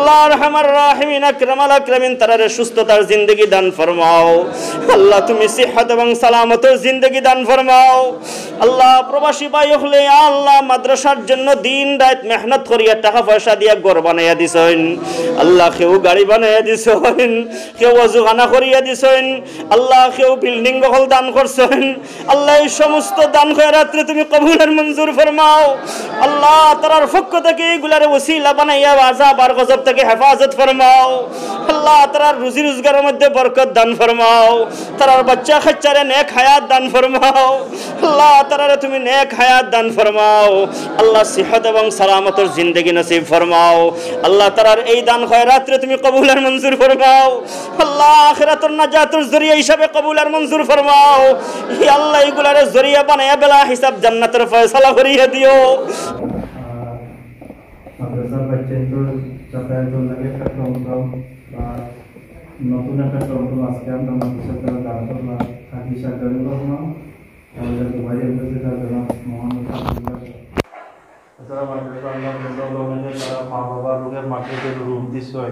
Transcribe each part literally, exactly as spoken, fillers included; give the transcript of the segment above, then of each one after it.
আল্লাহ আরহামার রাহিমিন, আকরামাল আকরামিন, তারারে সুস্থতার জিন্দেগি দান ফরমাও। আল্লাহ, তুমি সিহত এবং সালামতর জিন্দেগি দান ফরমাও। আল্লাহ, প্রবাসী ভাই অকলে, ইয়া আল্লাহ, মাদ্রাসার জন্য দিন রাইত মেহনত করিয়া, টাকা পয়সা দিয়া ঘর বানাইয়া দিছইন। আল্লাহ, কেউ গাড়ি বানাইয়া দিছইন, কেউ অজুখানা করিয়া দিছইন। আল্লাহ, কেউ বিল্ডিং অকল দান করছইন। আল্লাহ, এই সমস্ত দান খয়রাতরে তুমি কবুল আর মঞ্জুর ফরমাও। আল্লাহ, তারার পক্ষ থাকি ইগুলারে উসিলা বানাইয়া আযাব আর গজব থাকি হেফাজত ফরমাও। আল্লাহ, তারার রুজি রোজগারর মধ্যে বরকত দান ফরমাও। তারার বাচ্চা কাচ্চারে নেক হায়াত দান ফরমাও। আল্লাহ, তারারে তুমি নেক হায়াত দান ফরমাও। আল্লাহ, সিহত এবং সালামতর জিন্দেগি নসিব ফরমাও। আল্লাহ, তারার এই দান খয়রাতরে তুমি কবুল আর মঞ্জুর ফরমাও। আল্লাহ, আখিরাতর নাজাতর জরিয়া হিসাবে কবুল আর মঞ্জুর ফরমাও। ইয়া আল্লাহ, ইগুলারে জরিয়া বানাইয়া বেলা হিসাব জান্নাতর ফয়সালা করিয়া দিও। মাদ্রাসার বাচ্চাইন্তর যাতায়াতর লাগি একটা টমটম বা নতুন একটা টমটম আজকে আমরা মাদ্রাসার দ্বারা দান করলাম। হাজি শাহজানুর রহমান, আমাদের দুবাই এমবাসি তার জনাব মোহাম্মদ আব্দুল্লাহ। এছাড়া মাদ্রাসা আমরা বন্ধ অনেকে তারা মা বাবার লোকের মার্কেটের রুম দিছে।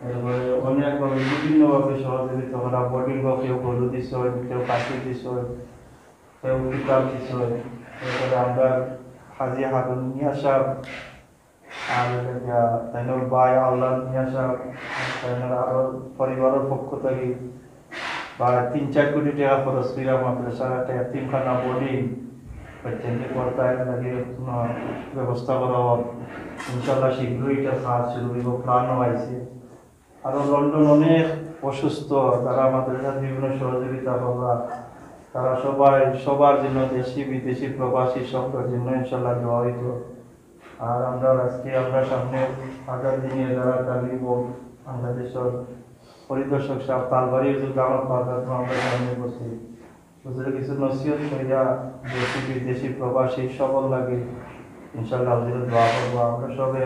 এরপরে অনেকভাবে বিভিন্নভাবে সহযোগিতা করা, বোর্ডিং কেউ গরু দিছে, কেউ কাশি দিছে, কেউ কিতাব দিছে। এরপরে আমরা হাজি হারুন মিয়া সাহেব, আর এটা তাইনর ভাই আওলাদ মিয়া সাহেব, তাইনর আরো পরিবারের পক্ষ থাকি প্রায় তিন চার কোটি টাকা খরচ করিয়া মাদ্রাসার একটা এতিমখানা বোর্ডিং পর্যন্ত করতে লাগে কোনো ব্যবস্থা করা হোক। ইনশাল্লাহ শীঘ্রই এটা কাজ শুরু হইব, প্ল্যানও আছে। আরো লন্ডন অনেক অসুস্থ, যারা মাদ্রাসার বিভিন্ন সহযোগিতা করবা, তারা সবাই, সবার জন্য, দেশি বিদেশি প্রবাসী সকলের জন্য ইনশাল্লাহ দোয়া হইত। আর আমরা আজকে আমরা সামনে আগামী দিনে যারা তালিম ও বাংলাদেশের পরিদর্শক সাহেব তালবাড়ি হুজুর দামাত বারকাতুহুম আমরা সামনে বসি। হুজুরে কিছু নসিহত করিয়া দেশি বিদেশি প্রবাসী সবর লাগি ইনশাল্লাহ হুজুরে দোয়া করবো। আমরা সবে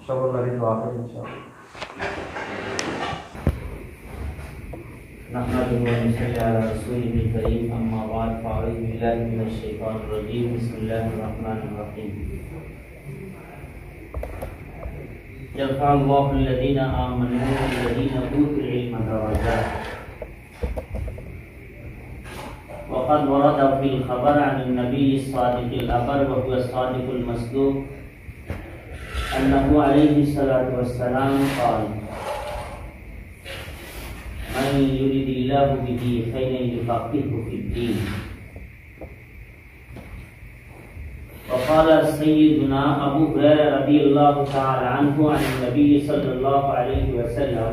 সবর লাগি দোয়া করি ইনশাল্লাহ। نحمده ونصلي على رسوله الكريم، أما بعد، فأعوذ بالله من الشيطان الرجيم، بسم الله الرحمن الرحيم. يرفع الله الذين آمنوا والذين أوتوا العلم درجات. وقد ورد في الخبر عن النبي الصادق الأبر وهو الصادق المصدوق أنه عليه الصلاة والسلام قال: من يرد الله به خيرا يفقهه في الدين. وقال سيدنا أبو هريرة رضي الله تعالى عنه عن النبي صلى الله عليه وسلم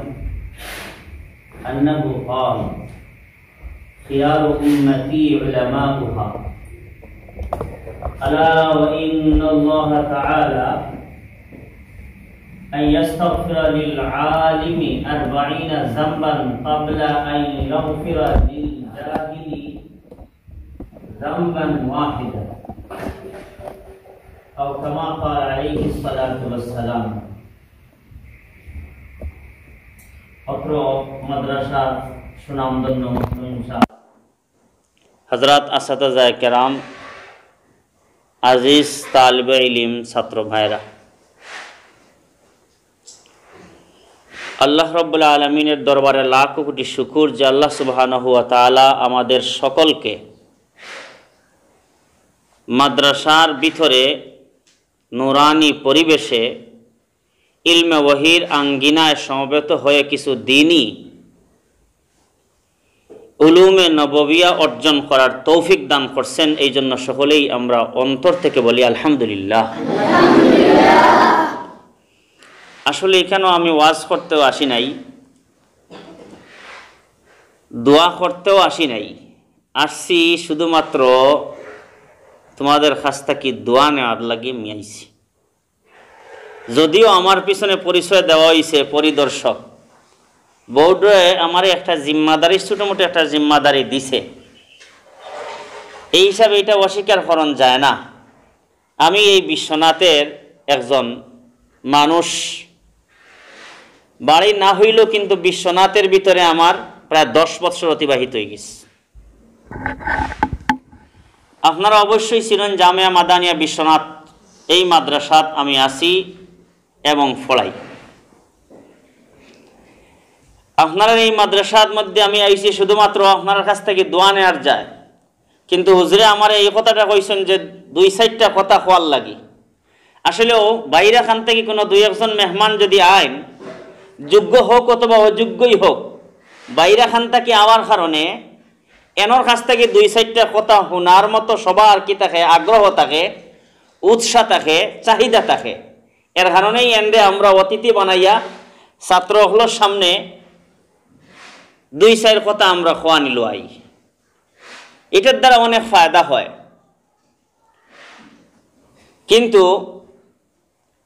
أنه قال: خيار أمتي علماؤها. ألا وإن الله تعالى أن يستغفر للعالم أربعين ذنبا قبل أن يغفر للجاهل ذنبا واحدا. أو كما قال عليه الصلاة والسلام. অত্র মাদ্রাসার সুনামধন্য মুহতামিম সাহেব, হযরত আসাতিজা কেরাম, আজিজ তালিবে ইলিম ছাত্র ভাইরা, আল্লাহ রাব্বুল আলামিনের দরবারে লাখো কোটি শুকুর যে আল্লাহ সুবহানাহু ওয়া তাআলা আমাদের সকলকে মাদ্রাসার ভিতরে নুরানি পরিবেশে ইলমে ওহীর আঙ্গিনায় সমবেত হয়ে কিছু দ্বীনি উলুমে নববিয়া অর্জন করার তৌফিক দান করছেন। এই জন্য সকলেই আমরা অন্তর থেকে বলি আলহামদুলিল্লাহ। আসলে এখানেও আমি ওয়াজ করতেও আসি নাই, দোয়া করতেও আসি নাই, আসছি শুধুমাত্র তোমাদের কাছ থাকি দোয়া নেওয়ার লাগি আমি আইছি। যদিও আমার পিছনে পরিচয় দেওয়া হইছে পরিদর্শক, বোর্ডে আমারে একটা জিম্মাদারি, ছোটো মোটো একটা জিম্মাদারি দিছে, এই হিসাবে এটা অস্বীকার করণ যায় না। আমি এই বিশ্বনাথের একজন মানুষ, বাড়ি না হইলেও কিন্তু বিশ্বনাথের ভিতরে আমার প্রায় দশ বছর অতিবাহিত হয়ে গেছে। আপনারা অবশ্যই চিনেন জামিয়া মাদানিয়া বিশ্বনাথ, এই মাদ্রাসাত আমি আছি। এবং পড়াই। আপনারার এই মাদ্রাসার মধ্যে আমি আইছি শুধুমাত্র আপনারার কাছ থাকি দোয়া নেয়ার যায়, কিন্তু হুজুরে আমারে এই কথাটা কইছইন যে দুই চাইরটা কথা কওয়ার লাগি। আসলেও বাইরা খান থাকি কোনো দুই একজন মেহমান যদি আইন, যোগ্য হউক অথবা অযোগ্যই হউক, বাইরা খান থাকি আওয়ার কারণে এনর কাছ থাকি দুই চাইরটা কথা হুনার মতো সবার কি থাকে, আগ্রহ থাকে, উৎসাহ থাকে, চাহিদা থাকে। এর কারণেই এনরে আমরা অতিথি বানাইয়া ছাত্র অকলর সামনে দুই চাইর কথা আমরা কওয়ানি লই। এটার দ্বারা অনেক ফায়দা হয়, কিন্তু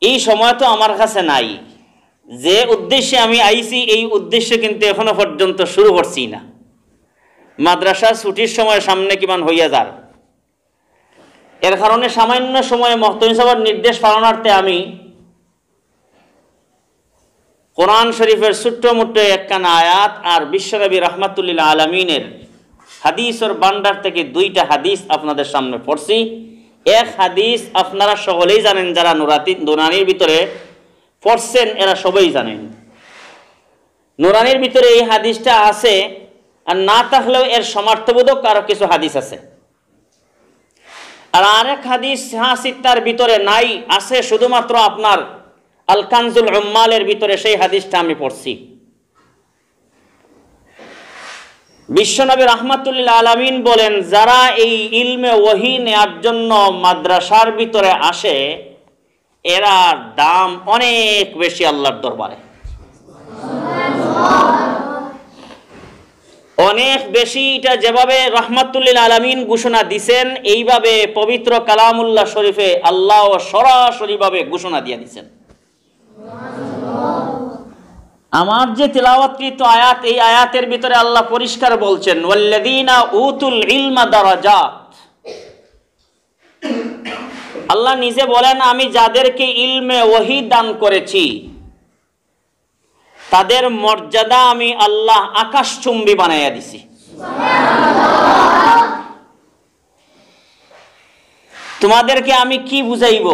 এই সময় তো আমার কাছে নাই। যে উদ্দেশ্যে আমি আইছি, এই উদ্দেশ্য কিন্তু এখনো পর্যন্ত শুরু করছি না। মাদ্রাসা ছুটির সময় সামনে কিমান হইয়া যার, এর কারণে সামান্য সময়ে মহতমিম সাহেবের নির্দেশ পালনার্থে আমি কোরআন শরীফের ছোট্ট মোট্ট একখান আয়াত আর বিশ্বনবী রহমাতুল্লিল আলামিনের হাদিসের ভান্ডার থেকে দুইটা হাদিস আপনাদের সামনে পড়ছি। এক হাদিস আপনারা সকলেই জানেন, যারা নুরাতি-, নুরানির ভিতরে পড়ছেন এরা সবাই জানেন। নুরানির ভিতরে এই হাদিসটা আছে, আর না থাকলেও এর সমার্থবোধক আরো কিছু হাদিস আছে। আর আরেক হাদিস হ্যাঁ সিত্তার ভিতরে নাই, আছে শুধুমাত্র আপনার আল কানজুল উম্মালের ভিতরে সেই হাদিসটা আমি পড়ছি। বিশ্বনবী রহমাতুল্লিল আলামিন বলেন, যারা এই ইলমে ওহী নেয়ার জন্য মাদ্রাসার ভিতরে আসে, এরার দাম অনেক বেশি আল্লাহর দরবারে। অনেক বেশি। এটা যেভাবে রহমাতুল্লিল আলামিন ঘোষণা দিছেন, এইভাবে পবিত্র কালামুল্লাহ শরীফে আল্লাহ সরাসরিভাবে ঘোষণা দিয়া দিছেন। আমার যে তিলাওয়াতকৃত আয়াত, এই আয়াতের ভিতরে আল্লাহ পরিষ্কার বলছেন, "ওয়াল্লাযীনা উতুল ইলমা দারাজাত।" আল্লাহ নিজে বলেন, "আমি যাদেরকে ইলমে ওহী দান করেছি, তাদের মর্যাদা আমি আল্লাহ আকাশচুম্বী বানাইয়া দিছি।" তোমাদেরকে আমি কি বুঝাইব?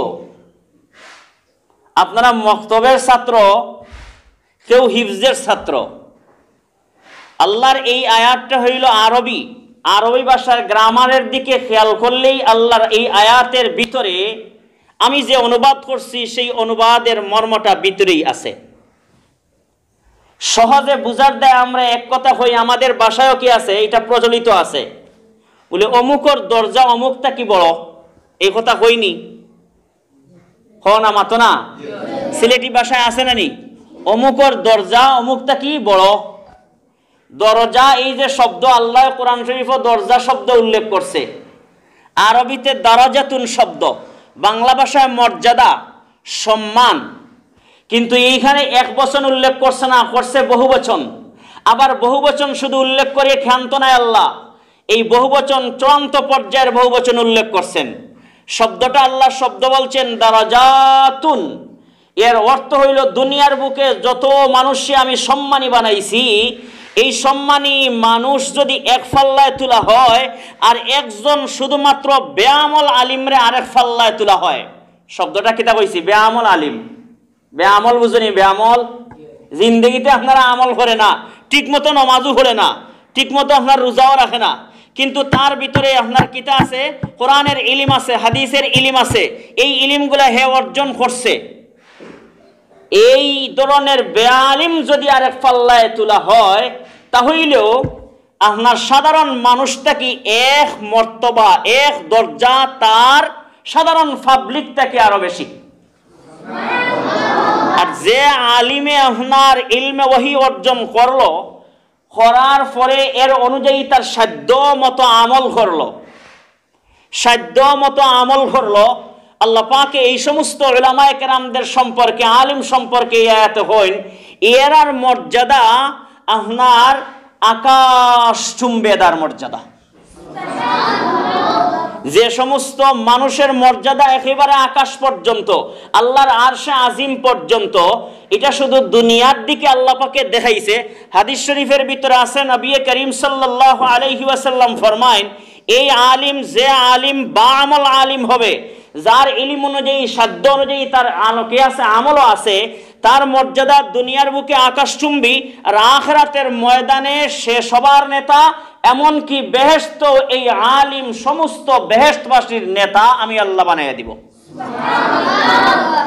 আপনারা মক্তবের ছাত্র, কেউ হিফজের ছাত্র। আল্লাহর এই আয়াতটা হইল আরবি, আরবি ভাষার গ্রামারের দিকে খেয়াল করলেই আল্লাহর এই আয়াতের ভিতরে আমি যে অনুবাদ করছি, সেই অনুবাদের মর্মটা ভিতরেই আছে। সহজে বুঝার দায় আমরা এক কথা কই, আমাদের ভাষায়ও কি আছে, এটা প্রচলিত আছে, বলে, "অমুকর দরজা অমুক থাকি বড়।" এই কথা কইনি? হ না, মাতো না? সিলেটি ভাষায় আছে না নি? "অমুকর দরজা অমুক থাকি বড়।" দরজা, এই যে শব্দ, আল্লাহ কোরআন শরীফও দরজা শব্দ উল্লেখ করছে, আরবিতে দারাজাতুন শব্দ, বাংলা ভাষায় মর্যাদা, সম্মান। কিন্তু এইখানে এক বচন উল্লেখ করছে না, করছে বহুবচন। আবার বহুবচন শুধু উল্লেখ করে ক্ষান্ত নাই আল্লাহ, এই বহুবচন চূড়ান্ত পর্যায়ের বহুবচন উল্লেখ করছেন। শব্দটা আল্লাহ শব্দ বলছেন দারাজাতুন, এর অর্থ হইল দুনিয়ার বুকে যত মানুষকে আমি সম্মানী বানাইছি, এই সম্মানী মানুষ যদি এক পাল্লায় তোলা হয় আর একজন শুধুমাত্র বেআমল আলিমরে আরেক পাল্লায় তোলা হয়, শব্দটা কিতা কইছি? বেআমল আলিম। বেআমল বুঝনি? বেআমল। জিন্দেগিতে আপনারা আমল করে না, ঠিক মতো নমাজও পড়ে না, ঠিক মতো আপনার রোজাও রাখে না, কিন্তু তার ভিতরে আপনার কিতা আছে? কোরআনের ইলিম আছে, হাদিসের ইলিম আছে। এই ইলিমগুলা হে অর্জন করছে। এই ধরনের বেআলিম যদি আরেক পাল্লায় তোলা হয়, তাহলেও আপনার সাধারণ মানুষ থাকি এক মর্তবা, এক দরজা তার সাধারণ পাবলিক থাকি আরো বেশি। আর যে আলিমে আপনার ইলমে ওহী অর্জন করলো, করার পরে এর অনুযায়ী তার সাধ্য মতো আমল করলো, সাধ্য মতো আমল করলো, আল্লাহ পাকে এই সমস্ত উলামায়ে কেরামদের সম্পর্কে, আলিম সম্পর্কে এই আয়াতে কইন, এরার মর্যাদা আপনার আকাশ চুম্বেদার মর্যাদা। যে সমস্ত মানুষের মর্যাদা একেবারে আকাশ পর্যন্ত, আল্লাহর আরশে আজিম পর্যন্ত, এটা শুধু দুনিয়ার দিকে আল্লাহ পাকে দেখাইছে। হাদিস শরীফের ভিতরে আছে, নবী করিম সাল্লাল্লাহু আলাইহি ওয়াসাল্লাম ফরমাইন, এই আলিম, যে আলিম বাআমল আলিম হবে, যার ইলিম অনুযায়ী, সাধ্য অনুযায়ী তার আলোকে আছে, আমলও আছে, তার মর্যাদা দুনিয়ার বুকে আকাশচুম্বী, আর আখেরাতের ময়দানে সে সবার নেতা, এমনকি বেহেশত এই আলিম সমস্ত বেহেশতবাসীর নেতা আমি আল্লাহ বানাইয়া দিব।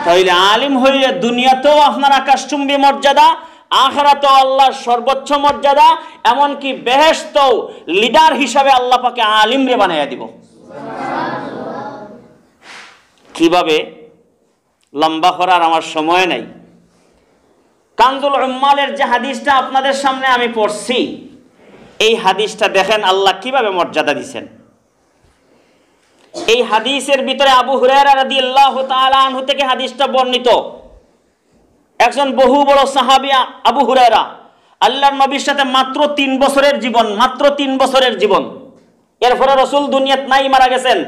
তাইলে আলিম হইলে দুনিয়াতেও আপনার আকাশচুম্বী মর্যাদা, আখেরাতেও আল্লাহর সর্বোচ্চ মর্যাদা, এমনকি বেহেশতও লিডার হিসাবে আল্লাহ পাকে আলিমরে বানাইয়া দিব। কিভাবে? লম্বা করার আমার সময় নাই। কানজুল উম্মালের যে হাদিসটা আপনাদের সামনে আমি পড়ছি, এই হাদিসটা দেখেন আল্লাহ কিভাবে মর্যাদা দিছেন। এই হাদিসের ভিতরে আবু হুরায়রা রাদিয়াল্লাহু তাআলা আনহু থেকে হাদিসটা বর্ণিত। একজন বহু বড় সাহাবী আবু হুরায়রা, আল্লাহর নবীর সাথে মাত্র তিন বছরের জীবন, মাত্র তিন বছরের জীবন। এরপরে রসুল দুনিয়াত নাই, মারা গেছেন।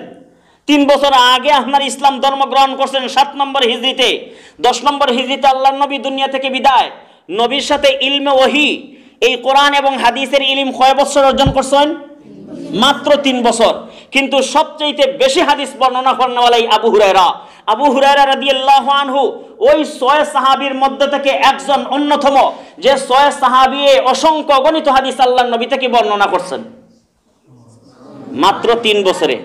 তিন বছর আগে আপনার ইসলাম ধর্ম গ্রহণ করছেন সাত নম্বর হিজরিতে, দশ নম্বর হিজরিতে আল্লাহর নবী দুনিয়া থেকে বিদায়। নবীর সাথে ইলমে ওহী, এই কোরআন এবং হাদিসের ইলিম কয় বছর অর্জন করছেন? মাত্র তিন বছর। কিন্তু সবচেয়ে বেশি হাদিস বর্ণনা করনেওয়ালাই আবু হুরায়রা। আবু হুরায়রা রাদিয়াল্লাহু আনহু ওই ছয় সাহাবীর মধ্য থেকে একজন অন্যতম, যে ছয় সাহাবী অসংখ্য অগণিত হাদিস আল্লাহর নবী থেকে বর্ণনা করছেন মাত্র তিন বছরে।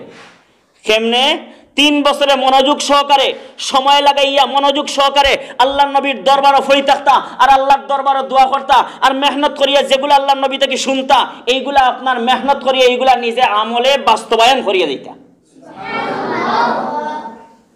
কেমনে? তিন বছরে মনোযোগ সহকারে, সময় লাগাইয়া মনোযোগ সহকারে আল্লাহর নবীর দরবারও ফই থাকতা, আর আল্লাহর দরবারও দোয়া করতা, আর মেহনত করিয়া যেগুলা আল্লাহর নবী থেকে শুনতা, এইগুলা আপনার মেহনত করিয়া এইগুলা নিজে আমলে বাস্তবায়ন করিয়া দিতা।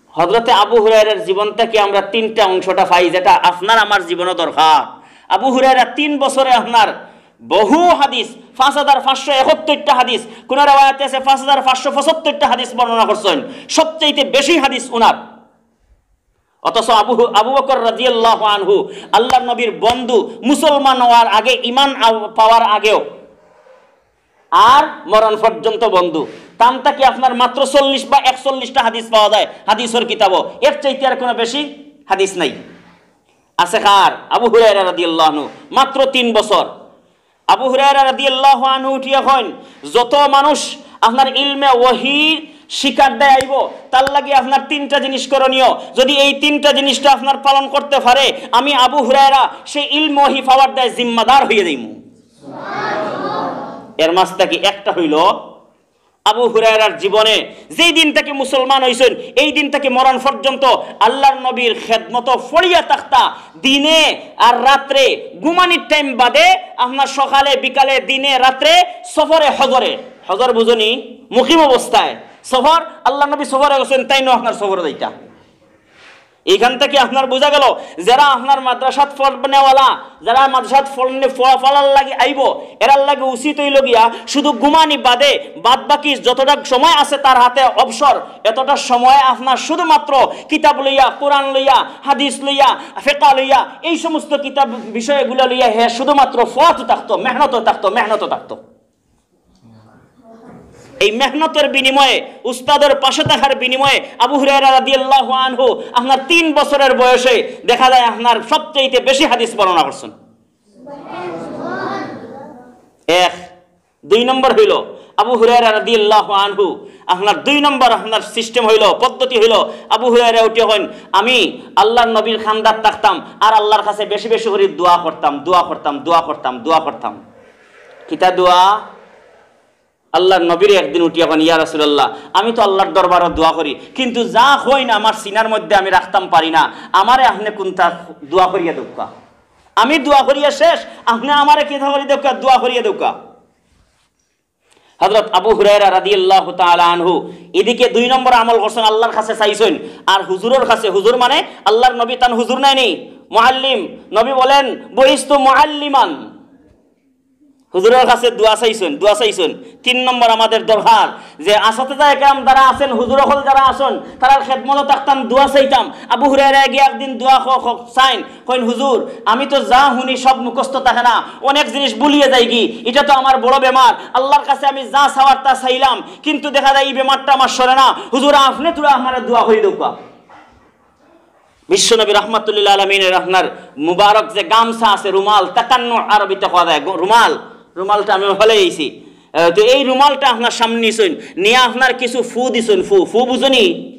হযরতে আবু হুরায়রার জীবন থেকে আমরা তিনটা অংশটা পাই, যেটা আপনার আমার জীবনও দরকার। আবু হুরায়রা তিন বছরে আপনার বহু হাদিস, পাঁচ হাজার পাঁচশো একাত্তরটা হাদিস, কোন রেওয়ায়াতে আছে পাঁচ হাজার পাঁচশো পঁচাত্তরটা হাদিস বর্ণনা করছেন, সবচেয়ে বেশি হাদিস উনার। অথচ আবু হু-, আবু বকর রাদিয়াল্লাহু আনহু, আল্লাহর নবীর বন্ধু, মুসলমান হওয়ার আগে, ঈমান আও-, পাওয়ার আগেও আর মরণ পর্যন্ত বন্ধু। তান থাকি আপনার মাত্র চল্লিশ বা একচল্লিশটা হাদিস পাওয়া যায় হাদিসের কিতাবও, এর চাইতে আর কোনো বেশি হাদিস নাই। আছে কার? আবু হুরায়রা রাদিয়াল্লাহু আনহু, মাত্র তিন বছর। আবু হুরায়রা রাদিয়াল্লাহু আনহু উঠিয়া কইন, যত মানুষ আপনার ইলমে ওহীর শিকার দেয় আইব, তার লাগি আপনার তিনটা জিনিস করণীয়। যদি এই তিনটা জিনিসটা আপনার পালন করতে পারে, আমি আবু হুরায়রা সেই ইলমে ওহী পাওয়ার দেয় জিম্মাদার হইয়া যাইমু। এর মাঝ থাকি একটা হইল, আবু হুরায়রার জীবনে যেই দিন থাকি মুসলমান হইছেন, এই দিন থাকি মরণ পর্যন্ত আল্লাহর নবীর খেদমত পড়িয়া থাকতা, দিনে আর রাত্রে, ঘুমানির টাইম বাদে, আপনার সকালে, বিকালে, দিনে, রাত্রে, সফরে, হজরে। হজর বুঝনি? মুকিম অবস্থায়। সফর, আল্লাহর নবী সফরে গেছেন, তাইনও আপনার সফরে যাইতা। এখান থাকি আপনার বুঝা গেল, যারা আপনার মাদ্রাসাত পড়নেওয়ালা, যারা মাদ্রাসাত পড়নে-, পড়া-, পড়ার লাগি আইব, এরার লাগি উচিত হইল গিয়া শুধু ঘুমানি বাদে বাদ বাকি যতটা সময় আছে তার হাতে অবসর, এতটা সময় আপনার শুধুমাত্র কিতাব লইয়া, কোরআন লইয়া, হাদিস লইয়া, ফেকা লইয়া, এই সমস্ত কিতাব বিষয়গুলো লইয়া হে শুধুমাত্র পড়াত থাকতো, মেহনত থাকতো, মেহনত থাকতো। এই মেহনতের বিনিময়ে, উস্তাদের পাশে থাকার বিনিময়ে আবু হুরায়রা রাদিয়াল্লাহু আনহু আপনার তিন বছরের বয়সে দেখা যায় আপনার সবচেয়ে বেশি হাদিস বর্ণনা করছেন। এক। দুই নম্বর হইল, আবু হুরায়রা রাদিয়াল্লাহু আনহু আপনার দুই নম্বর আপনার সিস্টেম হইল, পদ্ধতি হইল, আবু হুরায়রা উঠে কইন, "আমি আল্লাহর নবীর খান্দাত থাকতাম আর আল্লাহর কাছে বেশি বেশি করে দোয়া করতাম, দোয়া করতাম, দোয়া করতাম, দোয়া করতাম।" কিতা দোয়া? আল্লাহর নবীর একদিন উঠিয়া কইন, "ইয়া রাসূলুল্লাহ, আমি তো আল্লাহর দরবারও দোয়া করি, কিন্তু যা কইন আমার সিনার মধ্যে আমি রাখতাম পারি না, আমারে আপনে কুন্তা দোয়া করিয়া দেউক্কা। আমি দোয়া করিয়া শেষ, আপনে আমারে কিতা করি দেউক্কা, দোয়া করিয়া দেউক্কা।" হযরত আবু হুরায়রা রাদিয়াল্লাহু তাআলা আনহু এদিকে দুই নম্বর আমল করছেন, আল্লাহর কাছে চাইছেন, আর হুজুরের কাছে, হুজুর মানে আল্লাহর নবী তান হুজুর নায়নি, মুআল্লিম। নবী বলেন, "বুইস্তু মুআল্লিমান।" হুজুরের কাছে দোয়া চাইছেন, দোয়া চাইছেন। তিন নম্বর আমাদের দরকার যে আসাতিজা একরাম যারা আছেন, হুজুর অকল যারা আছেন, তারার খেদমতো থাকতাম, দোয়া চাইতাম। আবু হুরায়রা গিয়া একদিন দোয়া খ-, খ-, চাইন, কইন, "হুজুর, আমি তো যা হুনি সব মুখস্থ থাকে না, অনেক জিনিস ভুলিয়া যাইগি, ইটা তো আমার বড় বেমার। আল্লাহর কাছে আমি যা চাওয়ার তা চাইলাম, কিন্তু দেখা যায় ই বেমারটা আমার সরে না। হুজুর, আপনে থুড়া আমারে দোয়া করি দেউক্কা।" বিশ্বনবী রাহমাতুল্লিল আলামিনের আপনার মুবারক যে গামছা আছে, রুমাল, তাকান্নু আরবিতে কওয়া যায়, গো-, রুমাল, রুমালটা আমি ফালাই আইছি। আহ, তো এই রুমালটা আপনার সামনে নিছইন, নিয়া আপনার কিছু ফু দিছইন, ফু, ফু বুঝনি?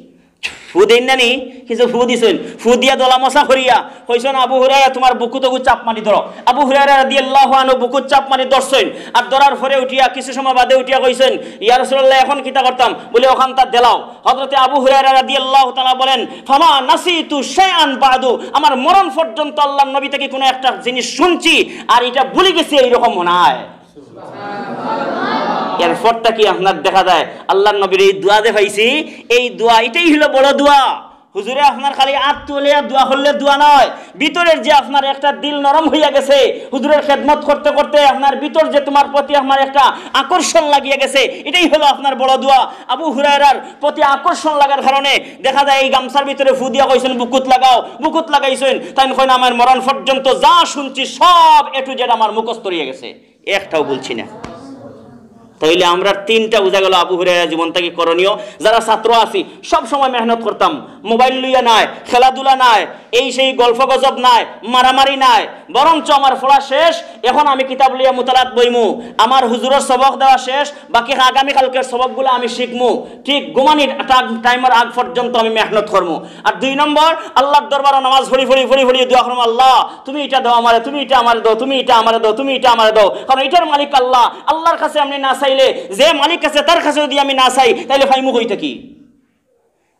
ফু দেইন না নি? কিছু ফু দিছইন। ফু দিয়া দলা মশা করিয়া কইছইন, "আবু হুরায়রা, তুমার বুকুত অগু চাপ মারি ধরো।" আবু হুরায়রা রাদিয়াল্লাহু আনহু বুকুত চাপ মারি ধরছইন। আর ধরার পরে উঠিয়া, কিছু সময় বাদে উঠিয়া কইছইন, "ইয়া রাসূলুল্লাহ, এখন কিতা করতাম?" বলে, "অখানতা দেলাও।" হযরতে আবু হুরায়রা রাদিয়াল্লাহু তাআলা বলেন, "ফামা নাসিতু শাইআন বাদু।" আমার মরণ পর্যন্ত আল্লাহর নবী থাকি কুনু একটা জিনিস শুনছি, আর ইটা ভুলি গেছি, এইরকম মনে হয়। এরপর থাকি আপনার দেখা যায় আল্লাহর নবীর এই দোয়া যে পাইছি, এই দোয়া, ইটাই হইলো বড় দোয়া। হুজুরে আপনার খালি আত তুলিয়া দোয়া করলে দোয়া নয়, ভিতরের যে আপনার একটা দিল নরম হইয়া গেছে, হুজুরের খেদমত করতে করতে আপনার ভিতর যে তুমার প্রতি আপনার একটা আকর্ষণ লাগিয়া গেছে, ইটাই হলো আপনার বড় দোয়া। আবু হুরায়রার প্রতি আকর্ষণ লাগার কারণে দেখা যায় এই গামছার ভিতরে ফু দিয়া কইছইন, "বুকুত লাগাও।" বুকুত লাগাইছইন, তাইন কইন, "আমার মরণ পর্যন্ত যা শুনছি সব A to Z আমার মুখস্থ রইয়া গেছে।" একটাও বলছি না। তাইলে আমরার তিনটা বুঝা গেল আবু হুরায়রা জীবন থাকি করণীয়। যারা ছাত্র আছি, সব সময় মেহনত করতাম, মোবাইল লইয়া নায়, খেলাধুলা নায়, এই সেই গল্প গজব নায়, মারামারি নায়, বরঞ্চ আমার পড়া শেষ, এখন আমি কিতাব লইয়া মুতালাত বইমু, আমার হুজুরের সবক দেওয়া শেষ, বাকি আগামী কালকের সবকগুলা আমি শিখমু, ঠিক ঘুমানির টা-, টাইমের আগ পর্যন্ত আমি মেহনত করমু। আর দুই নম্বর, আল্লাহর দরবারো নামাজ পড়ি পড়ি পড়ি পড়ি দোয়া করমু, "আল্লাহ, তুমি ইটা দাও আমারে, তুমি ইটা আমারে দাও, তুমি ইটা আমারে দাও, তুমি ইটা আমারে দাও।" কারণ ইটার মালিক আল্লাহ। আল্লাহর কাছে আমি না চাইলে, যে মালিক আছে তার কাছে যদি আমি না চাই, তাইলে পাইমু কই থাকি?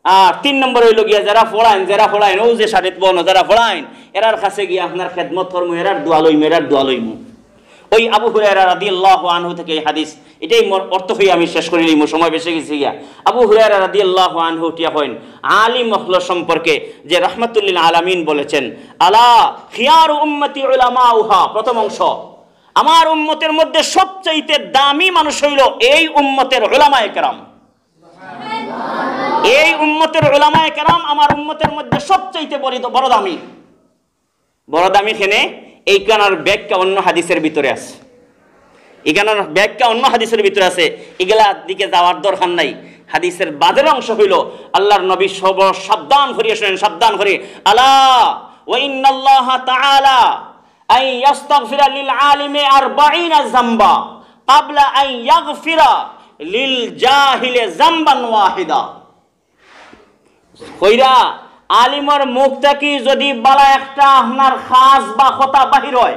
আর তিন নম্বর হইল গিয়া, যারা পড়াইন, যারা পড়াইন, অউ যে শারিত বনো, যারা পড়াইন, এরার কাছে গিয়া আপনার খেদমত করমু, এরার দোয়া লইমু, এরার দোয়া লইমু। ওই আবু হুরায়রা রাদিয়াল্লাহু আনহু থাকি এই হাদিস, ইটাই মোর অর্থ কইয়া আমি শেষ করি লইমু, সময় বেশি গেছে গিয়া। আবু হুরায়রা রাদিয়াল্লাহু আনহু উঠিয়া কইন, আলিম অকল সম্পর্কে যে রাহমাতুল্লিল আলামিন বলেছেন, "আলা খিয়ারু উম্মতি উলামাউহা", প্রথম অংশ, "আমার উম্মতের মধ্যে সবচাইতে দামি মানুষ হইল এই উম্মতের উলামায়ে কেরাম।" এই উম্মতের উলামায়ে কেরাম আমার উম্মতের মধ্যে সবচাইতে বড়, বড় দামি। বড় দামি কেনে? এইখানর ব্যাখ্যা অন্য হাদিসের ভিতরে আছে। এখানর ব্যাখ্যা অন্য হাদিসের ভিতরে আছে। এগুলা দিকে যাওয়ার দরকার নাই। হাদিসের বাদের অংশ হইল, আল্লাহর নবী সব সাবধান করিয়া শুনেন, সাবধান করি, "আলা ওয়া ইন্নাল্লাহা তাআলা আন ইয়াস্তাগফিরা লিল আলিমি আরবাঈনা যামবা কাবলা আন ইয়াগফিরা লিল জাহিলি যামবান ওয়াহিদা।" কইরা, আলিমর মুখ থাকি যদি বালা একটা আপনার কাজ বা কথা বাহির হয়,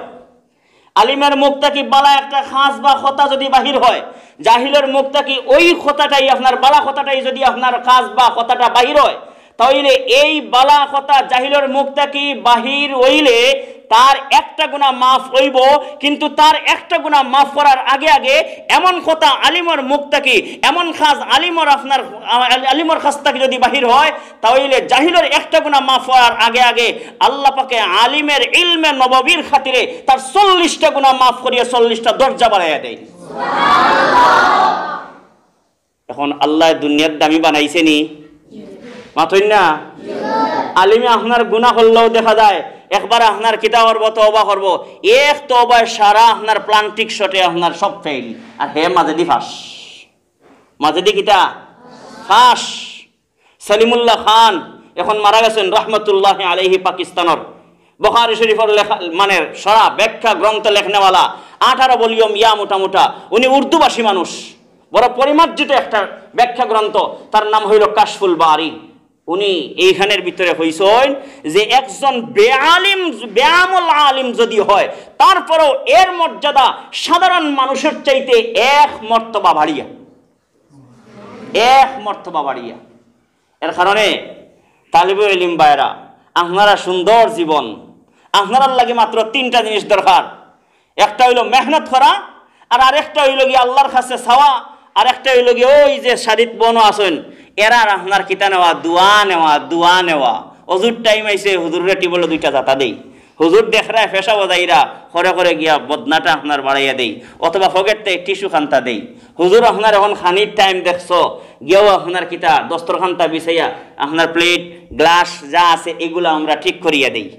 আলিমর মুখ থাকি বালা একটা কাজ বা কথা যদি বাহির হয়, জাহিলর মুখ থাকি ওই কথাটাই আপনার, বালা কথাটাই যদি আপনার কাজ বা কথাটা বাহির হয়, তাইলে এই বালা কথা জাহিলর মুখ থাকি বাহির হইলে তার একটা গুনাহ মাফ হইব, কিন্তু তার একটা গুনাহ মাফ করার আগে আগে এমন কথা আলিমর মুখ থাকি, এমন কাজ আলিমর আপনার, আলিমর কাছ থাকি যদি বাহির হয়, তাইলে জাহিলর একটা গুনাহ মাফ হওয়ার আগে আগে আল্লাহ পাকে আলিমের ইলমে নববীর খাতিরে তার চল্লিশটা গুনাহ মাফ করিয়া চল্লিশটা দরজা বাড়াইয়া দেয়। এখন আল্লাহ দুনিয়ার দামি বানাইছে নি? মাতইন না? আলিমে আপনার গুনাহ করলেও দেখা যায়, একবার আপনার কিতা করবো, তওবা করবো, এক তওবায় সারা আপনার প্লান্টিক শটে আপনার সব ফেইল, আর হে মাঝেদি ফাঁস। মাঝেদি কিতা? ফাঁস। সলিমুল্লাহ খান এখন মারা গেছেন রহমতুল্লাহ আলাইহি, পাকিস্তানর বুখারী শরীফর লেখা, মানে সারা ব্যাখ্যা গ্রন্থ লেখনেওয়ালা, আঠারো ভলিউম ইয়া মোটা মোটা। উনি উর্দুভাষী মানুষ, বড় পরিমার্জিত একটা ব্যাখ্যা গ্রন্থ, তার নাম হইল কাশফুল বারি। উনি এইখানের ভিতরে কইছইন যে একজন বেআলিম, বেআমল আলিম যদি হয়, তারপরেও এর মর্যাদা সাধারণ মানুষের চাইতে এক মর্তবা বাড়িয়া, এক মর্তবা বাড়িয়া। এর কারণে তালিবুল ইলম ভাইরা, আপনারা সুন্দর জীবন, আপনারার লাগি মাত্র তিনটা জিনিস দরকার। একটা হইল মেহনত করা, আর আরেকটা হইল গিয়া আল্লাহর কাছে চাওয়া, আর একটা হইল গিয়া ওই যে শারিত বনো আছইন, এরার আপনার কিতা নেওয়া, দোয়া নেওয়া, দোয়া নেওয়া। অজুর টাইম আইছে, হুজুররে টিবলে দুইটা জাতা দেই। হুজুর দেখরায় পেশাবো যাইরা, করে করে গিয়া বদনাটা আপনার বাড়াইয়া দেই, অথবা পকেট থাকি টিস্যু খান্তা দেই। হুজুর আপনার এখন খানির টাইম দেখছো, গিয়াও আপনার কিতা দস্তরখান্তা বিছাইয়া, আপনার প্লেট, গ্লাস যা আছে এগুলা আমরা ঠিক করিয়া দেই।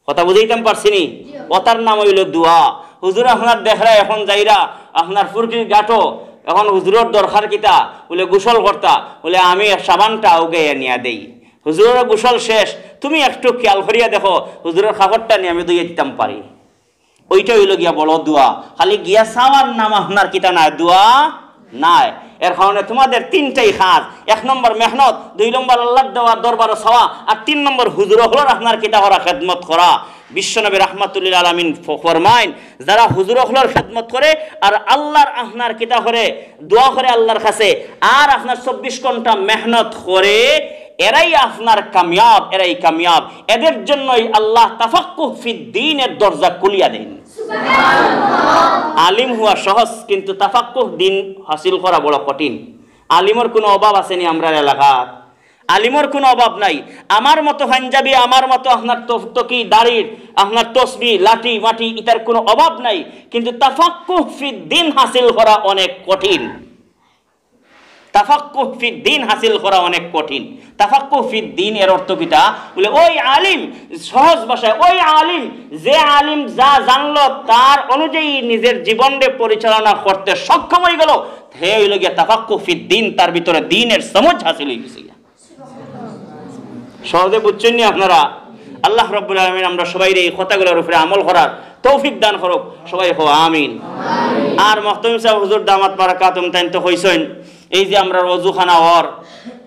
কথা বুঝাইতাম পারছি নি? অতার নাম হইল দোয়া। হুজুর আপনার দেখরায় এখন যাইরা আপনার ফুরকির গাটো, এখন হুজুরর দরকার কিতা? বলে গোসল করতা, বলে আমি সাবানটা উগাইয়া নিয়া দেই। হুজুরর গোসল শেষ, তুমি একটু খেয়াল করিয়া দেখো, হুজুরর কাপড়টা নিয়া আমি ধুইয়া দিতাম পারি। ওইটা হইল গিয়া বড় দোয়া। খালি গিয়া চাওয়ার নাম আপনার কিতা নাই, দোয়া নাই। এর কারণে তোমাদের তিনটাই কাজ, এক নম্বর মেহনত, দুই নম্বর আল্লাহর দেওয়া দরবারো চাওয়া, আর তিন নম্বর হুজুর অকলর আপনার কিতা করা, খেদমত করা। বিশ্বনবী রাহমাতুল্লিল আলামিন ফ-, ফরমাইন, যারা হুজুর অকলর খেদমত করে আর আল্লাহর আপনার কিতা করে, দোয়া করে আল্লাহর কাছে, আর আপনার চব্বিশ ঘন্টা মেহনত করে, এরাই আপনার কামিয়াব, এরাই কামিয়াব। এদের জন্যই আল্লাহ তাফাক্কুহ ফিদ দ্বীনের দরজা খুলিয়া দেন। আলিম হওয়া সহজ, কিন্তু তাফাক্কুহ দ্বীন হাসিল করা বড় কঠিন। আলিমর কোনো অভাব আছেনি আমরার এলাকাত? আলিমর কোনো অভাব নাই। আমার মতো পাঞ্জাবি, আমার মতো আপনার তফতকি, দাড়ির, আপনার তসবি, লাঠি, মাটি, ইতার কোনো অভাব নাই। কিন্তু তাফাক্কুহ ফিদ দ্বীন হাসিল করা অনেক কঠিন। তাফাক্কুহ ফিদ দ্বীন হাসিল করা অনেক কঠিন। তাফাক্কুহ ফিদ দ্বীন এর অর্থ কিতা? বলে, ওই আলিম, সহজ ভাষায়, ওই আলিম, যে আলিম যা জানলো, তার অনুযায়ী নিজের জীবনরে পরিচালনা করতে সক্ষম হয়ে গেল, হে হইল গিয়া তাফাক্কুহ ফিদ দ্বীন, তার ভিতরে দ্বীনের সমঝ হাসিল হয়ে গেছে গিয়া। সহজে বুঝছেন নি আপনারা? আল্লাহ রাব্বুল আলামিন আমরা সবাইরে এই কথাগুলোর উপরে আমল করার তৌফিক দান করুক। সবাই কও আমিন। আর মখতমিম সাহেব হুজুর দামাত বারাকাতুহুম তাইন তো কইছইন, এই যে আমরার অজুখানা অর,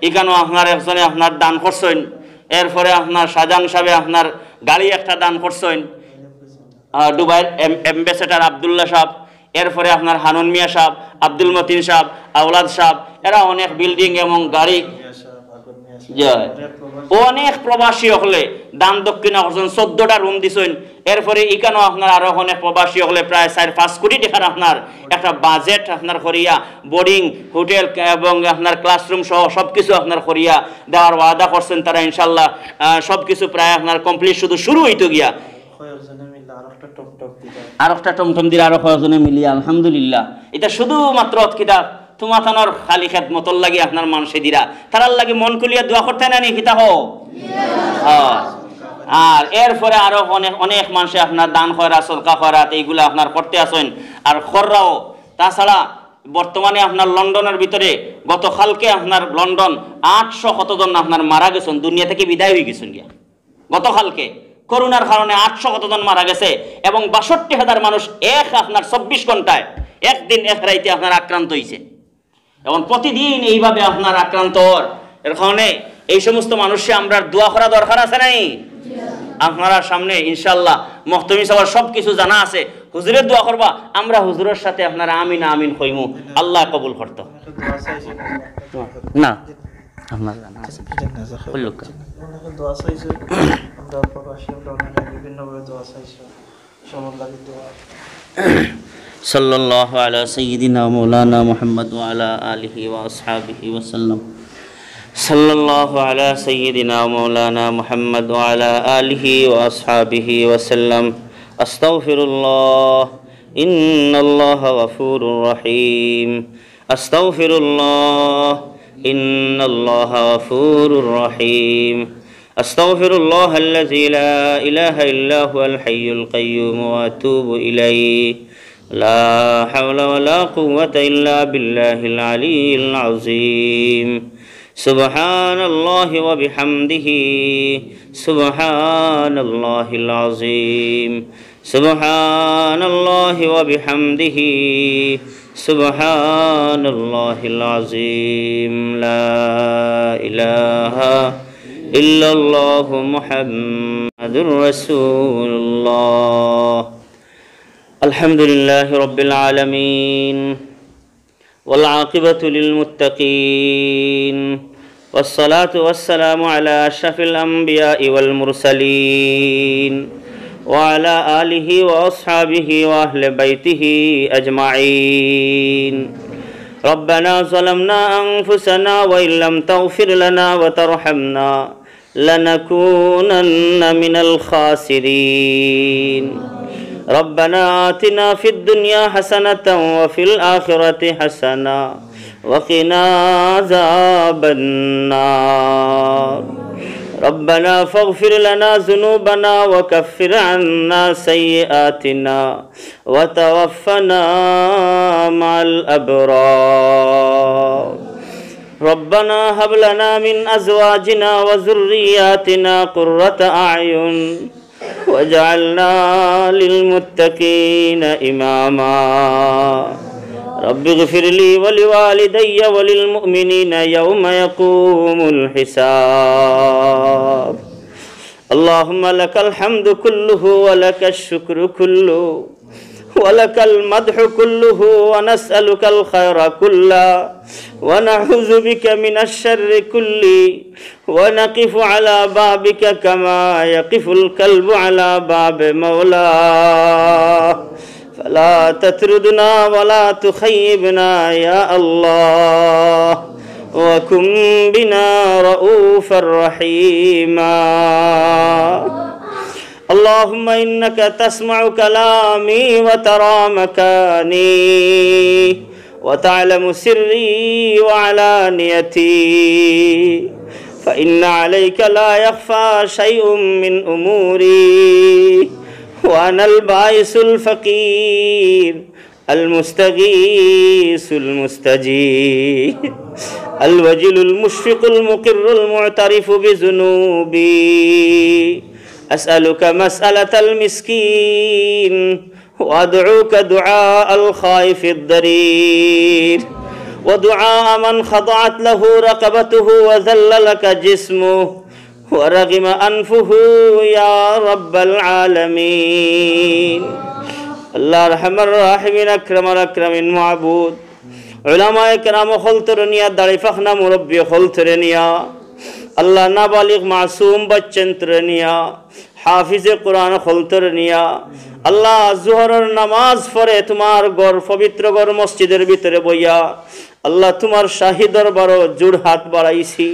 ইখানো আপনার একজনে আপনার দান করছইন, এরপরে আপনার শাহজাহান সাহেবে আপনার গাড়ি একটা দান করছইন, আহ, দুবাইর এম-, অ্যাম্বাসেডর আব্দুল্লাহ সাহেব, এরপরে আপনার হানন মিয়া সাহেব, আব্দুল মতিন সাহেব, আওলাদ সাহেব, এরা অনেক বিল্ডিং এবং গাড়ি। জি। অনেক প্রবাসী অকলে দান দক্ষিণা করছইন, চোদ্দটা রুম দিছইন। এরপরে ইখানো আপনার আরো অনেক প্রবাসী অকলে প্রায় চার পাঁচ কোটি টাকার আপনার একটা বাজেট আপনার করিয়া বোর্ডিং, হোটেল এবং আপনার ক্লাসরুম সহ সবকিছু আপনার করিয়া দেওয়ার ওয়াদা করছইন তারা। ইনশাআল্লাহ, আহ, সবকিছু প্রায় আপনার কমপ্লিট, শুধু শুরু হইতো গিয়া। কয়েকজনে মিলে আরো একটা টমটম দিলা। আরো একটা টমটম দিলা, আরো কয়েকজনে মিলিয়া, আলহামদুলিল্লাহ। ইটা শুধুমাত্র কিতা তুমাতানোর খালি খেদমতর লাগি আপনার মানষে দিরা, তারার লাগি মন খুলিয়া দোয়া করতে না নি, কিতা কও? হ্যাঁ। আর এরপরে আরো অনেক, অনেক মানষে আপনার দান করা, সদকা করা, এইগুলা আপনার করতে আছইন, আর কররাও। তাছাড়া বর্তমানে আপনার লন্ডনের ভিতরে গতকালকে আপনার লন্ডন আটশো কতজন আপনার মারা গেছইন, দুনিয়া থাকি বিদায় হয়ে গেছইন গিয়া। গতকালকে করোনার কারণে আটশো কতজন মারা গেছে এবং বাষট্টি হাজার মানুষ এক আপনার চব্বিশ ঘন্টায়, একদিন এক রাইতে আপনার আক্রান্ত হইছে। এবং প্রতিদিন এইভাবে আপনার আক্রান্ত অর। এর কারণে এই সমস্ত মানুষে আমরার দোয়া করা দরকার আছে নাই? আপনারার সামনে ইনশাআল্লাহ মখতমি সাহেবের সব কিছু জানা আছে। হুজুরে দোয়া করবা, আমরা হুজুরের সাথে আপনারা আমিন আমিন কইমু, আল্লাহ কবুল করতো। না, আপনার জানা আছে। জি, জি, জি, জি। বলুক। অনেকে দোয়া চাইছে, আমরা প্রবাসী, আমরা অনেকে বিভিন্নভাবে দোয়া চাইছে। সবার লাগি দোয়া। صلى الله على سيدنا مولانا محمد وعلى آله وأصحابه وسلم. صلى الله على سيدنا مولانا محمد وعلى آله وأصحابه وسلم. أستغفر الله، إن الله غفور رحيم. أستغفر الله، إن الله غفور رحيم. أستغفر الله الذي لا إله إلا هو الحي القيوم وأتوب إليه. لا حول ولا قوة إلا بالله العلي العظيم. سبحان الله وبحمده. سبحان الله العظيم. سبحان الله وبحمده. سبحان الله العظيم. لا إله إلا الله محمد رسول الله. الحمد لله رب العالمين. والعاقبة للمتقين، والصلاة والسلام على أشرف الأنبياء والمرسلين، وعلى آله وأصحابه وأهل بيته أجمعين. ربنا ظلمنا أنفسنا وإن لم تغفر لنا وترحمنا لنكونن من الخاسرين. ربنا آتنا في الدنيا حسنة وفي الآخرة حسنة وقنا عذاب النار. ربنا فاغفر لنا ذنوبنا وكفر عنا سيئاتنا وتوفنا مع الأبرار. ربنا هب لنا من أزواجنا وذرياتنا قرة أعين واجعلنا للمتقين إماما. رب اغفر لي ولوالدي وللمؤمنين يوم يقوم الحساب. اللهم لك الحمد كله ولك الشكر كله ولك المدح كله، ونسألك الخير كله ونعوذ بك من الشر كله، ونقف على بابك كما يقف الكلب على باب مولاه، فلا تطردنا ولا تخيبنا يا الله، وكن بنا رؤوفا رحيما. اللهم إنك تسمع كلامي وترى مكاني وتعلم سري وعلانيتي، فإن عليك لا يخفى شيء من أموري، وأنا البائس الفقير المستغيث المستجير، الوجل المشفق المقر المعترف بذنوبي. أسألك مسألة المسكين، وأدعوك دعاء الخائف الضرير، ودعاء من خضعت له رقبته وذل لك جسمه ورغم أنفه يا رب العالمين. আল্লাহ আরহামার রাহিমিন, আকরামাল আকরামিন, মাবুদ, উলামায়ে কেরাম অকলতরে নিয়া, দাড়ি পাকনা মুরব্বি অকলতরে নিয়া, আল্লাহ নাবালিগ মাসুম বাচ্চাইন্তরে নিয়া, হাফিজে কোরআন অকলতরে নিয়া, আল্লাহ জোহরর নামাজ পড়ে তুমার ঘর, পবিত্র ঘর মসজিদর ভিতরে বইয়া, আল্লাহ তুমার শাহী দরবারো জোড় হাত বাড়াইছি।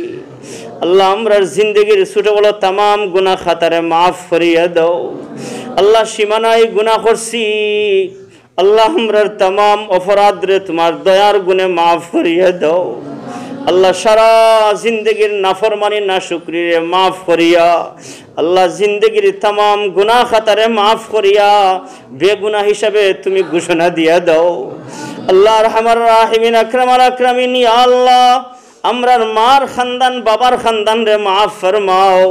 আল্লাহ আমরার জিন্দেগির ছোট বড় তামাম গুনাহ খাতারে মাফ করিয়া দাও। আল্লাহ সীমানায় গুনাহ করছি, আল্লাহ আমরার তামাম অপরাধরে তুমার দয়ার গুণে মাফ করিয়া দাও। আল্লাহ সারা জিন্দেগির নাফরমানি নাশুকরিরে মাফ করিয়া, আল্লাহ জিন্দেগির তামাম গুনাহ খাতারে মাফ করিয়া বেগুনা হিসাবে তুমি ঘোষণা দিয়া দাও। আল্লাহ আরহামার রাহিমিন, আকরামাল আকরামিন, ইয়া আল্লাহ, আমরার মার খানদান, বাবার খানদানরে মাফ ফরমাও।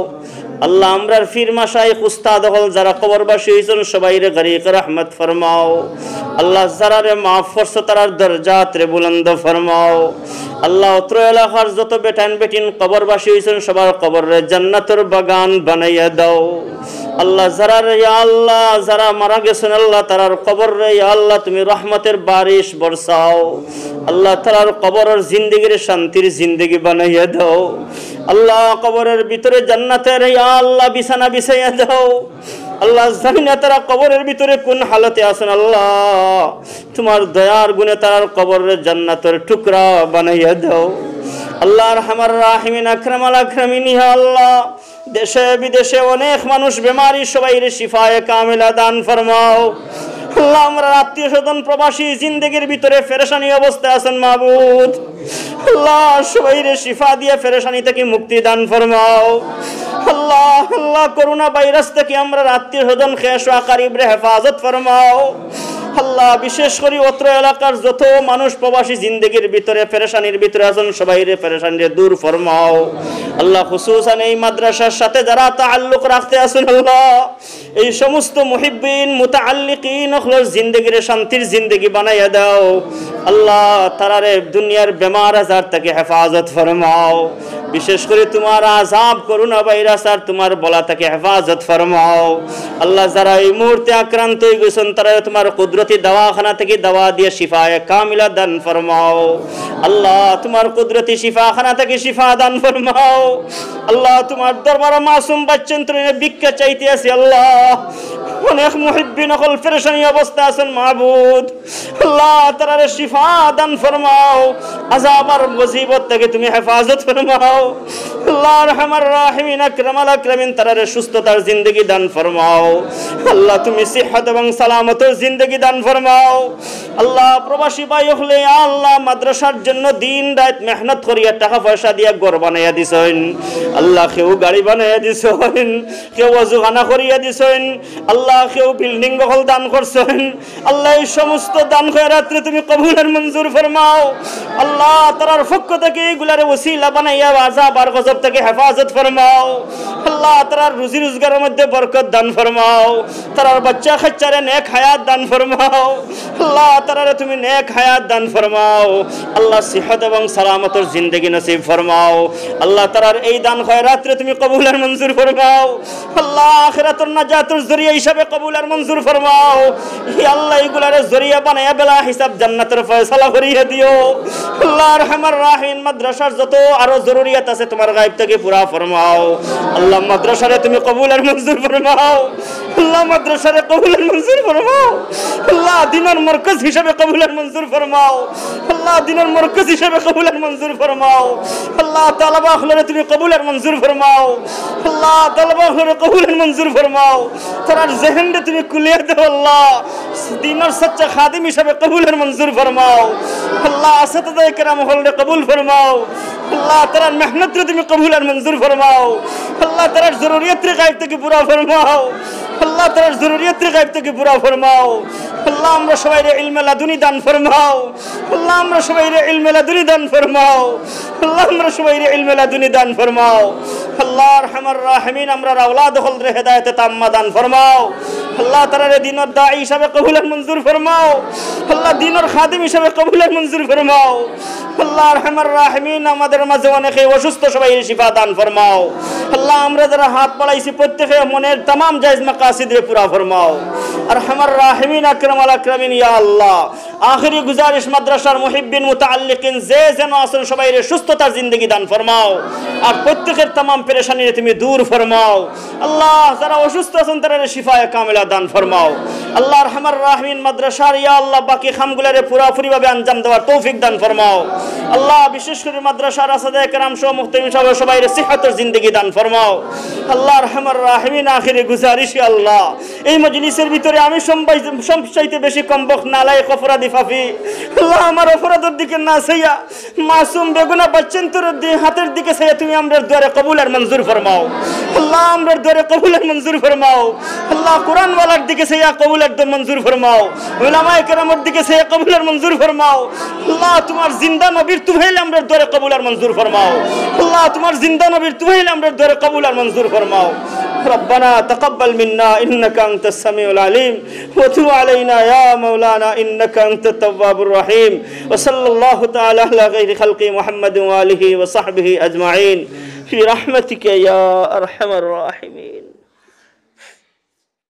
আল্লাহ, আমরার পীর মাশায়েখ উস্তাদ অকল যারা কবরবাসী অইছইন, সবাইরে গরিকে রহমত ফরমাও। আল্লাহ, যারারে মাফ করছো, তারার দরজাতরে বুলন্দ ফরমাও। আল্লাহ, অত্র এলাকার যত বেটাইন বেটিন কবরবাসী অইছইন, সবার কবররে জান্নাতর বাগান বানাইয়া দাও। আল্লাহ, যারারে, ইয়া আল্লাহ, যারা মারা গেছইন, আল্লাহ, তারার কবররে, ইয়া আল্লাহ, তুমি রহমতের বারিশ বরসাও। আল্লাহ, তারার কবরর জিন্দেগিরে শান্তির জিন্দেগি বানাইয়া দাও। আল্লাহ, কবরর ভিতরে জান্নাতের, ইয়া আল্লাহ, বিছানা বিছাইয়া দাও। আল্লাহ, জানি না তারা কবরর ভিতরে কোন হালতে আছইন, আল্লাহ, তুমার দয়ার গুণে তারার কবররে জান্নাতর টুকরা বানাইয়া দাও। আল্লাহ আরহামার রাহিমিন, আকরামাল আকরামিন, ইয়া আল্লাহ, দেশে বিদেশে অনেক মানুষ বেমারি, সবাইরে শিফায়ে কামিলা দান ফরমাও। আল্লাহ, আমরার আত্মীয় স্বজন প্রবাসী জিন্দেগির ভিতরে পেরেশানি অবস্থায় আছইন মাবুদ। আল্লাহ, সবাইরে শিফা দিয়া পেরেশানি থাকি মুক্তি দান ফরমাও। আল্লাহ, আল্লাহ, করোনা ভাইরাস থাকি আমরার আত্মীয় স্বজন খেশ আকারিবরে হেফাজত ফরমাও। আল্লাহ, বিশেষ করি অত্র এলাকার যত মানুষ প্রবাসী জিন্দেগির ভিতরে পেরেশানির ভিতরে আছইন, সবাইরে পেরেশানিরে দূর ফরমাও। আল্লাহ, খুসুসান এই মাদ্রাসার সাথে যারা তাআল্লুক রাখতে আছইন, আল্লাহ, এই সমস্ত মুহিব্বিন, মুতাআল্লিকিন অকলর জিন্দেগিরে শান্তির জিন্দেগি বানাইয়া দাও। আল্লাহ, তারারে দুনিয়ার বেমার আজার থাকি হেফাজত ফরমাও। বিশেষ করি তুমার আযাব, করোনা ভাইরাস আর তুমার বালা থাকি হেফাজত ফরমাও। আল্লাহ, যারা এই মুহূর্তে আক্রান্ত অইগেছইন, তারারে তুমার কুদরতি দাওয়াখানা থাকি দাওয়া দিয়া শিফায়ে কামিলা দান ফরমাও। আল্লাহ, তুমার কুদরতি শিফাখানা থাকি শিফা দান ফরমাও। আল্লাহ, তুমার দরবারো মাসুম বাচ্চাইন্তরে ভিক্ষা চাইতে আছি, আল্লাহ। অনেক মুহিব্বিন অকল পেরেশানি অবস্থায় আছইন মাবুদ। আল্লাহ, তারারে শিফা দান ফরমাও, আযাব আর মুসিবত থাকি তুমি হেফাজত ফরমাও। আল্লাহ আরহামার রাহিমিন, আকরামাল আকরামিন, তারারে সুস্থতার জিন্দেগি দান ফরমাও। আল্লাহ, তুমি সিহত এবং সালামতর জিন্দেগি দান ফরমাও। আল্লাহ, প্রবাসী ভাই অকলে, ইয়া আল্লাহ, মাদ্রাসার জন্য দিন রাইত মেহনত করিয়া টাকা পয়সা দিয়া ঘর বানাইয়া দিছইন। আল্লাহ, কেউ গাড়ি বানাইয়া দিছইন, কেউ অজুখানা করিয়া দিছইন। আল্লাহ, কেউ বিল্ডিং অকল দান করছইন। আল্লাহ, এই সমস্ত দান খয়রাতরে তুমি কবুল আর মঞ্জুর ফরমাও। আল্লাহ, তারার পক্ষ থাকি এইগুলারে উসিলা বানাইয়া আযাব আর গজব থাকি হেফাজত ফরমাও। আল্লাহ, তারার রুজি রোজগারর মধ্যে বরকত দান ফরমাও। তারার বাচ্চা কাচ্চারে নেক হায়াত দান ফরমাও। আল্লাহ, তারারে তুমি নেক হায়াত দান ফরমাও। আল্লাহ, সিহত এবং সালামতর জিন্দেগি নসিব ফরমাও। আল্লাহ, তারার এই দান খয়রাতরে তুমি কবুল আর মঞ্জুর ফরমাও। আল্লাহ, আখিরাতর নাজাতর জরিয়া হিসাবে কবুল আর মঞ্জুর ফরমাও। ই আল্লাহ, ইগুলারে জরিয়া বানাইয়া বেলা হিসাব জান্নাতর ফয়সালা করিয়া দিও। আল্লাহ, আরহামার রাহিমিন, মাদ্রাসার যত আরো জরুরিয়াত আছে তুমার গাইব থাকি পুরা ফরমাও। আল্লাহ, মাদ্রাসারে তুমি কবুল আর মঞ্জুর ফরমাও। আল্লাহ, মাদ্রাসারে কবুল আর মঞ্জুর ফরমাও। আল্লাহ, দিনর মরকজ হিসাবে কবুল আর মঞ্জুর ফরমাও। আল্লাহ, দিনর মরকজ হিসাবে কবুল আর মঞ্জুর ফরমাও। আল্লাহ, তালাবা অকলরে তুমি কবুল আর মঞ্জুর ফরমাও। আল্লাহ, তালাবা অকলরে কবুল আর মঞ্জুর ফরমাও। তারার জেহেনরে তুমি খুলিয়া দেও আল্লাহ। দিনর সচ্চা খাদিম হিসাবে কবুল আর মঞ্জুর ফরমাও। আল্লাহ, আসাতিজা কেরাম অকলরে কবুল ফরমাও। আল্লাহ, তারার মেহনতরে তুমি কবুল আর মঞ্জুর ফরমাও। আল্লাহ, তারার জরুরিয়াতরে গাইব থাকি পুরা ফরমাও। আল্লাহ, তারার জরুরিয়াতরে গাইব থাকি পুরা ফরমাও। আল্লাহ, আমরা সবাইরে ইলমে লাদুনি দান ফরমাও। আল্লাহ, আমরা সবাইরে ইলমে লাদুনি দান ফরমাও। আল্লাহ, আমরা সবাইরে ইলমে লাদুনি দান ফরমাও। আল্লাহ, আরহামার রাহিমিন, আমরার আওলাদ অকলরে হেদায়েতে তাম্মা দান ফরমাও। আল্লাহ, তারারে দিনর দায়ী হিসাবে কবুল আর মঞ্জুর ফরমাও। আল্লাহ, দিনর খাদিম হিসাবে কবুল আর মঞ্জুর ফরমাও। আল্লাহ, আরহামার রাহিমিন, আমাদের মাঝে অনেকে অসুস্থ, সবাইরে শিফা দান ফরমাও। আল্লাহ, আমরা যারা হাত বাড়াইছি, প্রত্যেকে মনের তামাম জায়েজ মাকাসিদরে পুরা ফরমাও। আরহামার রাহিমিন, আকরাম আল আকরামিন, ইয়া আল্লাহ, আখেরি গুজারিশ, মাদ্রাসার মুহিব্বিন মুতাআল্লিকিন যে যেন আছইন, সবাইরে সুস্থতার জিন্দেগি দান ফরমাও। আর প্রত্যেকের তামাম পেরেশানিরে তুমি দূর ফরমাও। আল্লাহ, যারা অসুস্থ আছইন, তারারে শিফায়ে কামিলা দান ফরমাও। আল্লাহ, আরহামার রাহিমিন, মাদ্রাসার, ইয়া আল্লাহ, বাকি কামগুলারে পুরাপুরিভাবে আঞ্জাম দেওয়ার তৌফিক দান ফরমাও। আল্লাহ, বিশেষ করি মাদ্রাসার আসাতিজা কেরাম সহ মুহতামিম সাহেব সবাইরে সিহতর জিন্দেগি দান ফরমাও। আল্লাহ, আরহামার রাহিমিন, আখেরি গুজারিশ, ইয়া আল্লাহ, এই মজলিসের ভিতরে আমি সবাই-, সবচাইতে বেশি কমবখত, নালায়েক, অপরাধী, পাপী। আল্লাহ, আমার অপরাধর দিকে না চাইয়া, মাসুম বেগুনা বাচ্চাইন্তর দি-, হাতের দিকে চাইয়া তুমি আমরার দোয়ারে কবুল আর মঞ্জুর ফরমাও। আল্লাহ, আমরার দোয়ারে কবুল আর মঞ্জুর ফরমাও। আল্লাহ, কোরআনওয়ালার দিকে চাইয়া কবুল আর দ-, মঞ্জুর ফরমাও। উলামায়ে কেরামর দিকে চাইয়া কবুল আর মঞ্জুর ফরমাও। আল্লাহ, তুমার জিন্দা নবীর তুফাইলে আমরার দোয়ারে কবুল আর মঞ্জুর ফরমাও। আল্লাহ, তুমার জিন্দা নবীর তুফাইলে আমরার দোয়ারে কবুল আর মঞ্জুর ফরমাও। ربنا تقبل منا إنك أنت السميع العليم وتب علينا يا مولانا إنك أنت التواب الرحيم. وصلى الله تعالى على خير خلقه محمد وآله وصحبه أجمعين برحمتك يا أرحم الراحمين.